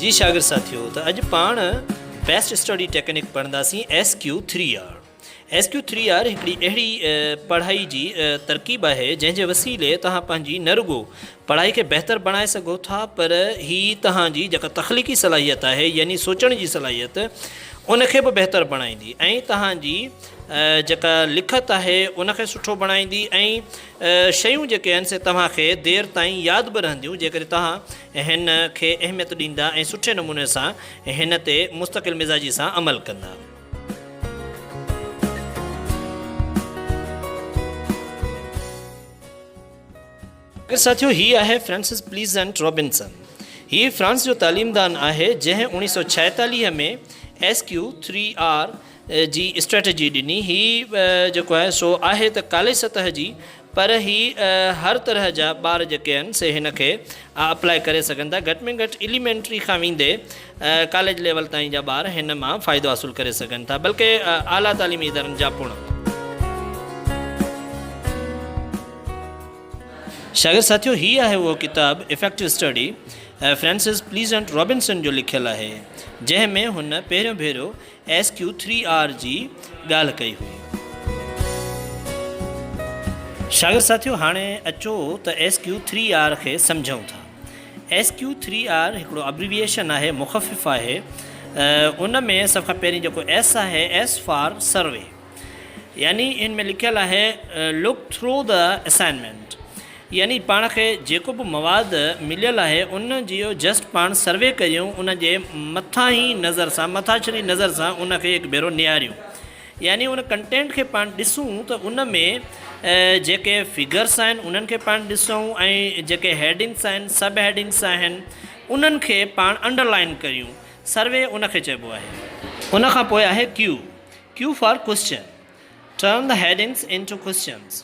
جي شاگرد ساٿيو ته اڄ پاڻ بيسٽ اسٽڊي ٽيڪنڪ پڙهنداسين S Q three R. S Q three R هڪڙي اهڙي پڙهائي جي ترڪيب آهي جنهن جي وسيلي توهان پنهنجي نه رڳو پڙهائي کي بهتر بڻائي سگهو ٿا پر هي توهان جي جيڪا تخليقي صلاحيت آهي يعني سوچڻ جي صلاحيت ان کي به بهتر بڻائيندي ۽ توهان جي جيڪا لکت آهي ان کي سٺو بڻائيندي ۽ شيون جيڪي آهن سي توهان کي دير تائين ياد به رهنديون جيڪڏهن توهان هن کي اهميت ڏيندا ۽ سٺي نموني سان هن تي مستقل مزاجي سان عمل ڪندا. ساٿيو هي آهي فرانسس پليزنٽ رابنسن. هي فرانس جو تعليمدان آهي جنهن 1946 ۾ ايس ڪيو ٿري آر جي اسٽريٽجي ڏني. هي جيڪو آهي سو آهي ته ڪاليج سطح جي پر هي هر طرح جا ٻار جيڪي آهن سي هن کي اپلائي ڪري سگهن ٿا. گهٽ ۾ گهٽ ايليمينٽري کان ويندي ڪاليج ليول تائين جا ٻار هن مان فائدو حاصل ڪري سگهن ٿا بلڪه اعليٰ تعليمي ادارن جا پڻ. شاگرد ساٿيو هي آهي اهو ڪتاب affective study Francis pleasant Robinson جو لکيل آهي جنهن ۾ هن پهريون ڀيرو ايس ڪيو ٿري آر جي ڳالهه ڪئي هئي. شاگرد ساٿيو هاڻي اچو ته ايس ڪيو ٿري آر کي سمجهون ٿا. ايس ڪيو ٿري آر هڪڙو ابريويئيشن آهي، مخفف آهي. ان ۾ سڀ کان پهرين جيڪو ايس آهي ايس فار سروي يعني ان ۾ لکيل آهي لوڪ ٿرو the assignment يعني پاڻ کي جيڪو به مواد مليل آهي ان جي جسٽ پاڻ سروي ڪريون ان جي مٿاهين نظر سان مٿاڇري نظر سان ان کي هڪ ڀيرو نهاريون يعني ان ڪنٽينٽ کي پاڻ ڏسون ته ان ۾ جيڪي فگرس آهن انهن کي پاڻ ڏسون ۽ جيڪي هيڊنگس آهن سب هيڊنگس آهن انهن کي پاڻ انڊرلائن ڪريون سروي ان کي چئبو آهي. ان کان پوء آهي Q Q for question Turn the headings into questions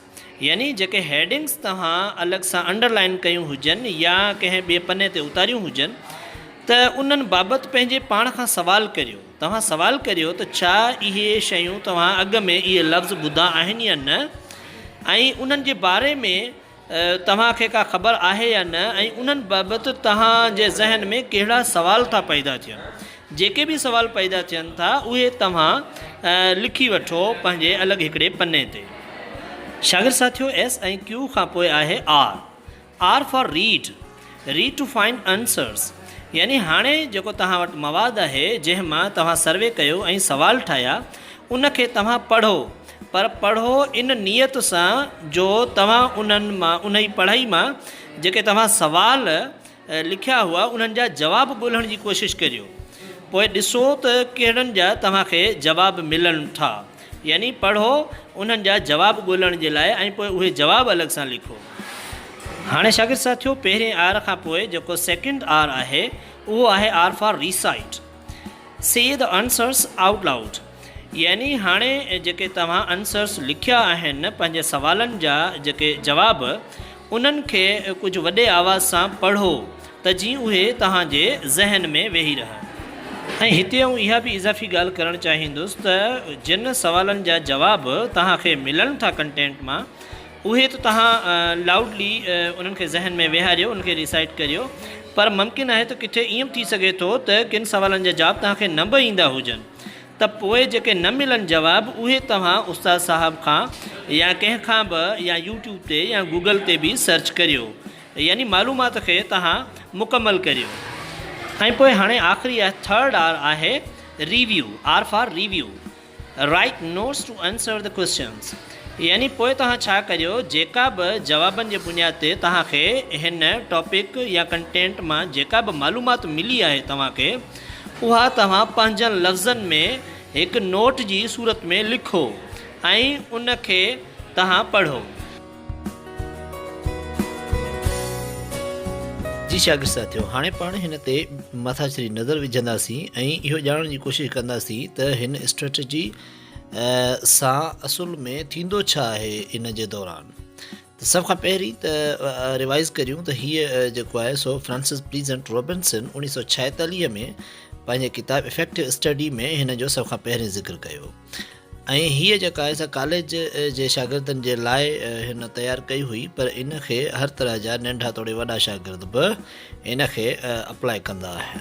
يعني جيڪي هيڊنگس توهان الڳ سان انڊر لائن ڪيون هجن يا ڪنهن ٻئي پني تي اتاريون هجن ته انهن بابت پنهنجي پاڻ کان سوال ڪريو. توهان سوال ڪريو ته ڇا اهي شيون توهان اڳ ۾ اهي لفظ ٻڌا آهن يا نه ۽ انهن جي باري ۾ توهان کي ڪا خبر آهي يا نه ۽ انهن بابت توهان جي ذهن ۾ ڪهڙا سوال ٿا پيدا ٿين. جيڪي به سوال پيدا ٿين ٿا اهي توهان لکي وٺو پنهنجي الڳ هڪڙي پني تي. شاگرد ساٿيو ايس ۽ ڪيو کان پوء آهي R. R for read. Read to find answers يعني هاڻي جيڪو توهان وٽ مواد آهي جنهن مان توهان سروي ڪيو ۽ سوال ٺاهيا ان کي توهان پڙهو پر پڙهو ان نيت سان جو توهان انهن مان انهي پڙهائي مان جيڪي توهان سوال لکيا هئا انهن جا جواب ڳولڻ جي ڪوشش ڪريو پوء ڏسو ته ڪهڙن جا توهان کي جواب ملن ٿا. يعني پڙهو انهن جا جواب ڳولڻ جي لاء ۽ پوء اهي جواب الڳ سان لکو. هاڻي شاگرد ساٿيو پهرين آر کان پوء جيڪو سيڪنڊ آر آهي اهو آهي R for recite. Say the answers out loud يعني هاڻي جيڪي توهان انسرس لکيا آهن پنهنجي سوالن جا جيڪي جواب انهن کي ڪجهه وڏي آواز سان پڙهو ته جيئن اهي توهان جي ذهن ۾ ويهي رهن. ۽ هتي آئون اها به اضافي ڳالهه ڪرڻ چاهيندس ته جن سوالن جا جواب توهان کي ملن ٿا ڪنٽينٽ مان اهي ته توهان لائوڊلي انهن کي ذهن ۾ ويهاريو انهن کي ريسائيٽ ڪريو پر ممڪن آهي ته ڪٿي ائين به ٿي سگهي ٿو ته ڪن سوالن جا جواب توهان کي نه به ايندا هجن ته پوء جيڪي نه ملن جواب اهي توهان استاد صاحب کان يا ڪنهن کان به يا يوٽيوب تي يا گوگل تي به سرچ ڪريو يعني معلومات کي توهان مڪمل ڪريو. ۽ پوء هاڻي آخري آهي ٿرڊ آر آهي review, R for review, write notes to answer the questions يعني پوء توهان ڇا ڪريو جيڪا به جوابن جي بنياد تي توهان کي هن ٽاپڪ يا ڪنٽينٽ مان جيڪا به معلومات ملي آهي توهان کي اها توهان پنهنجن لفظن ۾ هڪ نوٽ جي صورت ۾ لکو ۽ ان کي توهان پڙهو. جي شاگرد ساٿيو هاڻي پاڻ هن تي مٿاڇري نظر وجهنداسين ۽ اهو ڄاڻڻ جي ڪوشش ڪنداسين ته هن اسٽريٽجي سان اصل ۾ ٿيندو ڇا آهي ان جي دوران ته سڀ کان پهرين ته ريوائز ڪريون ته هيء جيڪو آهي سو فرانسس پليزنٽ روبنسن 1946 ۾ پنهنجي ڪتاب افيڪٽو اسٽڊي ۾ هن جو سڀ کان پهرين ذڪر ڪيو ۽ هيء جيڪا آهي سا ڪاليج جي شاگردن جي لاء هن تيار ڪئي هئي پر ان کي هر طرح جا ننڍا توڙي وڏا شاگرد به ان کي اپلاء ڪندا آهن.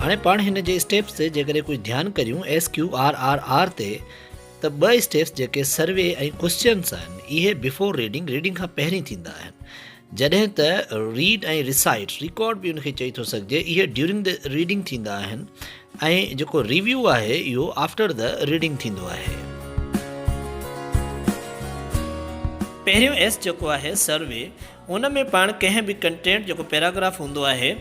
هاڻي پاڻ هن جي اسٽيپس تي جيڪڏهن ڪجهه ڌيان ڪريون S Q R R R تي ته ٻه اسٽيپس جيڪي سروي ۽ ڪوسچنس آهن اهي بفور ريڊنگ، ريڊنگ کان پهرين ٿيندا آهن جڏهن ته ريڊ ۽ ريسائٽ، ريڪارڊ به ان کي چئي ٿو سگهجي، اهي ڊيورنگ the reading ٿيندا آهن ۽ جيڪو ريويو آهي اهو آفٽر the reading ٿيندو آهي. پهريون ايس جيڪو آهي سروي ان ۾ پاڻ ڪنهن به ڪنٽينٽ جيڪو پيراگراف هوندو آهي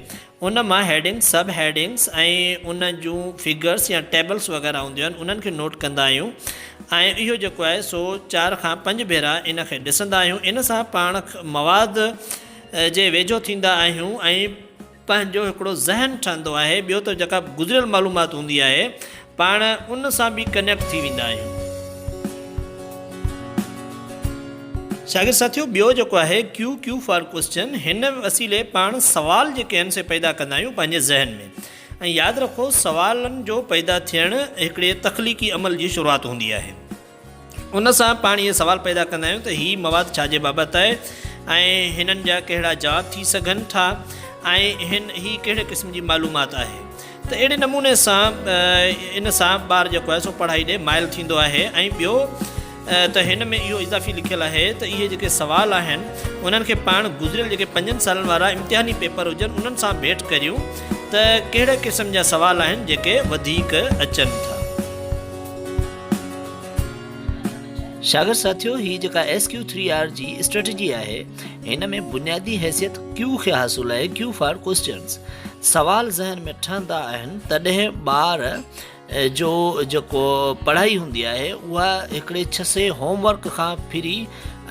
ان مان هيڊنگس، سب هيڊنگس ۽ ان جون فگرس يا ٽيبلس وغيره هونديون آهن انهن کي نوٽ ڪندا آهيون ۽ اهو جيڪو آهي سو چار کان پنج ڀيرا ان کي ڏسندا آهيون ان سان پاڻ مواد جي ويجهو ٿيندا آهيون ۽ پنهنجو هڪڙو ذهن ٺهندو آهي ٻيو ته جيڪا گذريل معلومات هوندي آهي پاڻ ان سان به ڪنيڪٽ ٿي ويندا آهيون. شاگرد ساٿيو ٻيو جيڪو آهي ڪيو Q for Question هن وسيلي پاڻ سوال جيڪي آهن سي پيدا ڪندا آهيون پنهنجي ذهن ۾ ۽ ياد رکو سوالن جو پيدا ٿيڻ هڪڙي تخليقي عمل جي شروعات هوندي آهي. ان سان پاڻ اهي سوال پيدا ڪندا آهيون ته هي مواد ڇا جي بابت آهي ۽ هنن جا ڪهڙا جواب ٿي سگهن ٿا ۽ هن هي ڪهڙي قسم جي معلومات آهي ته اهڙي نموني سان ان سان ٻار جيڪو آهي سو پڙهائي ڏي مائل ٿيندو آهي ۽ ٻيو ته هن ۾ اهو اضافي لکيل آهي ته اهي جيڪي سوال آهن انهن کي پاڻ گذريل جيڪي پنجن سالن وارا امتحاني پيپر هجن انهن سان ڀيٽ ڪريون ته ڪهڙي قسم جا سوال آهن جيڪي وڌيڪ اچن ٿا. شاگرد ساٿيو هي جيڪا ايس ڪيو ٿري آر جي اسٽريٽجي آهي هن ۾ بنيادي حيثيت ڪيو کي حاصل آهي ڪيو فار ڪوسچنز سوال ذهن ۾ ٺهندا آهن تڏهن ٻار جو جيڪو پڙهائي هوندي آهي اها هڪڙي ڇسي هوم ورڪ کان ڦري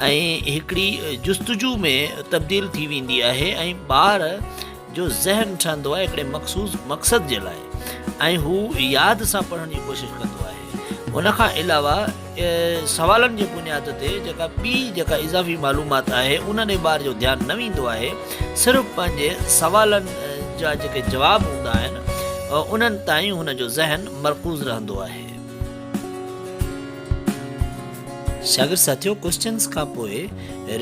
۽ هڪڙي جستجو ۾ تبديل ٿي ويندي آهي ۽ ٻار جو ذهن ٺهندو آهي هڪڙي مخصوص مقصد جي لاء ۽ هو ياد سان پڙهڻ جي ڪوشش ڪندو آهي ان کان علاوه سوالن جي بنياد تي جيڪا ٻي جيڪا اضافي معلومات آهي ان ڏي ٻار جو ڌيان نه ويندو آهي صرف پنهنجي سوالن جا جيڪي جواب هوندا آهن انهن تائين هن جو ذهن مرڪوز رهندو آهي. شاگرد ساٿيو ڪوسچنس کان پوء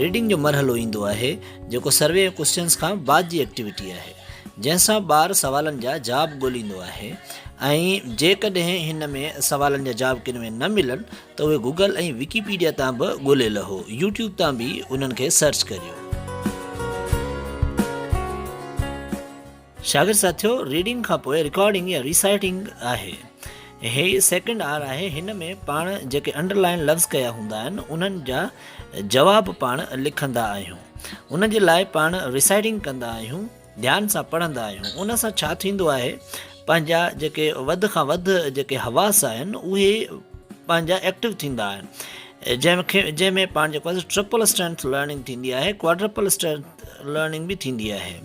ريڊنگ جو مرحلو ايندو آهي جيڪو سروي ۽ ڪوسچنس کان بعد جي ايڪٽيوٽي آهي جنهن سان ٻار سوالن جا جواب ڳوليندو آهي ۽ جيڪڏهن هن ۾ سوالن جا جواب ڪن ۾ نه ملن ته اهي گوگل ۽ وڪيپيڊيا تان به ڳولي لهو يوٽيوب تان به انهن کي سرچ ڪريو. شاگرد ساٿيو ريڊنگ کان پوء رڪارڊنگ يا ريسائٽنگ آهي. هي سيڪنڊ آر آهي هن ۾ پاڻ جيڪي انڊر لائن لفظ ڪيا هوندا آهن انهن جا جواب پاڻ لکندا آهيون ان جي لاء پاڻ ريسائٽنگ ڪندا آهيون ڌيان سان پڙهندا آهيون ان سان ڇا ٿيندو آهي پنهنجا جيڪي وڌ کان وڌ جيڪي حواس آهن اهي پنهنجا ايڪٽو ٿيندا آهن جنهن کي جنهن ۾ پاڻ جيڪو آهي ٽرپل اسٽرينٿ لرننگ ٿيندي آهي ڪواڊرپل اسٽرينٿ لرننگ به ٿيندي آهي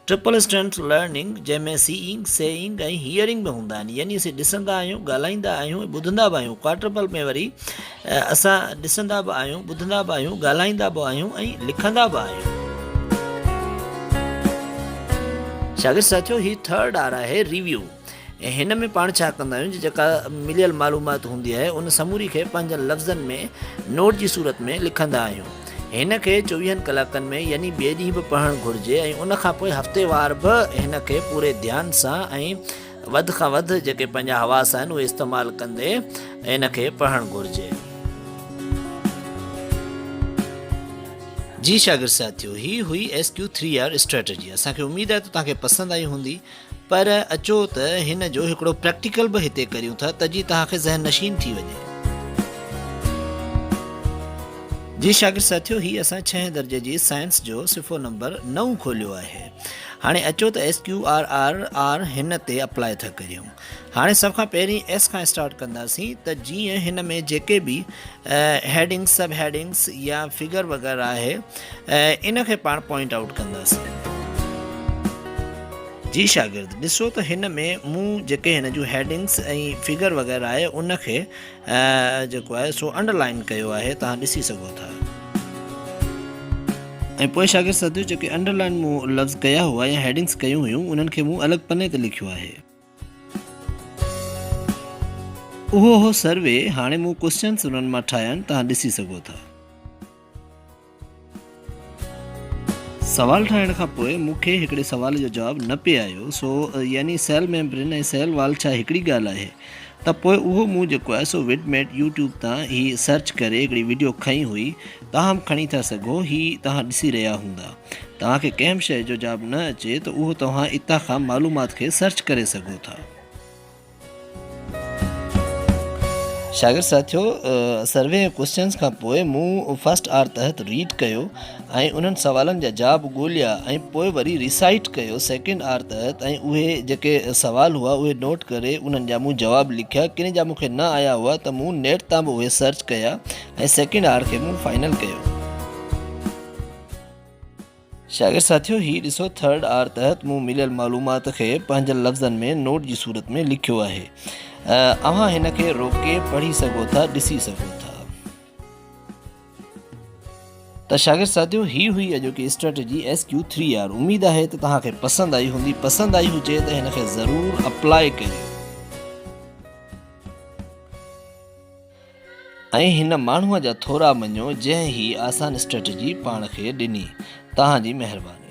ٽرپل اسٽرينٿ لرننگ جنهن ۾ سيئنگ سيئنگ ۽ هيئرنگ به هوندا آهن يعني اسين ڏسندا آهيون ڳالهائيندا آهيون ۽ ٻڌندا به آهيون ڪواڊرپل ۾ وري اسان ڏسندا به آهيون ٻڌندا به آهيون ڳالهائيندا به آهيون ۽ لکندا به آهيون. شاگرد ساٿيو هي ٿرڊ آر آهي ريويو ۽ هن ۾ پاڻ ڇا ڪندا آهيون جيڪا مليل معلومات هوندي آهي ان سموري کي پنهنجن لفظن ۾ نوٽ جي صورت ۾ لکندا آهيون هن کي چوويهن ڪلاڪن ۾ يعني ٻئي ڏينهن به پڙهڻ گهرجي ۽ ان کان پوء هفتيوار به هن کي پوري ڌيان سان ۽ وڌ کان وڌ جيڪي پنهنجا حواس آهن اهي استعمال ڪندي ان کي پڙهڻ گهرجي. جي شاگرد ساٿيو هي هئي S Q three R strategy اسان کي اميد آهي ته توهان کي پسند آئي هوندي پر اچو ته هن جو هڪڙو پريڪٽيڪل به هتي ڪريون ٿا ته جي توهان کي ذهن نشين ٿي وڃي. جي شاگرد ساٿيو هي اسان ڇهين درجي جي سائنس جو صفحو نمبر نو کوليو آهي هاڻي اچو ته S Q R R R هن تي اپلائي ٿا ڪريون هاڻي سڀ کان پهرين ايس کان اسٽارٽ ڪنداسين ته جيئن هن ۾ جيڪي به هيڊنگس سب هيڊنگس يا فگر وغيره آهي ان کي پاڻ پوائنٽ آئوٽ ڪنداسين. جي شاگرد ڏسو ته هن ۾ مون جيڪي هن جون هيڊنگس ۽ فگر وغيره آهي ان کي جيڪو آهي سو انڊر لائن ڪيو آهي توهان ڏسي سگهو ٿا. ۽ پوء شاگرد ساٿيو جيڪي انڊر لائن مون لفظ ڪيا هئا يا هيڊنگس ڪيون هيون انهن کي مون الڳ پني تي لکيو آهي. اهو هو سروي هاڻي مون ڪوسچنس انهن مان ٺاهيا آهن توهان ڏسي سگهو ٿا. سوال ٺاهڻ کان پوء مون کي هڪڙي سوال جو جواب نه پئي آيو سو يعني سيل ميمبرين ۽ سيل وال ڇا هڪڙي ڳالهه آهي ته پوء اهو مون جيڪو آهي سو وڊ ميٽ يوٽيوب تان هي سرچ ڪري هڪڙي وڊيو کنئي هئي توهان به کڻي ٿا سگهو هي توهان ڏسي رهيا هوندا توهان کي ڪنهن به شيء جو جواب نه اچي ته اهو توهان اتان کان معلومات کي سرچ ڪري سگهو ٿا. شاگرد ساٿيو سروي ۽ ڪوئسچنز کان پوء مون فرسٽ آر تحت ريڊ ڪيو ۽ انهن سوالن جا جواب ڳوليا ۽ پوء وري ريسائيٽ ڪيو سيڪنڊ آر تحت ۽ اهي جيڪي سوال هئا اهي نوٽ ڪري انهن جا مون جواب لکيا ڪن جا مون کي نه آيا هئا ته مون نيٽ تان به اهي سرچ ڪيا ۽ سيڪنڊ آر کي مون فائنل ڪيو. شاگرد ساٿيو هي ڏسو ٿرڊ آر تحت مون مليل معلومات کي پنهنجن لفظن ۾ نوٽ جي صورت ۾ لکيو آهي. اوهان هن کي روڪي پڙهي سگهو ٿا ڏسي سگهو ٿا. ته شاگرد ساٿيو هي هئي اڄوڪي اسٽريٽجي ايس ڪيو ٿري آر اميد آهي ته توهان کي پسند آئي هوندي پسند آئي هجي ته هن کي ضرور اپلاء ڪريو. ۽ هن ماڻهوء جا ٿورا مڃو جنهن هي آسان اسٽريٽجي پاڻ کي ڏني. توهان جي مهرباني.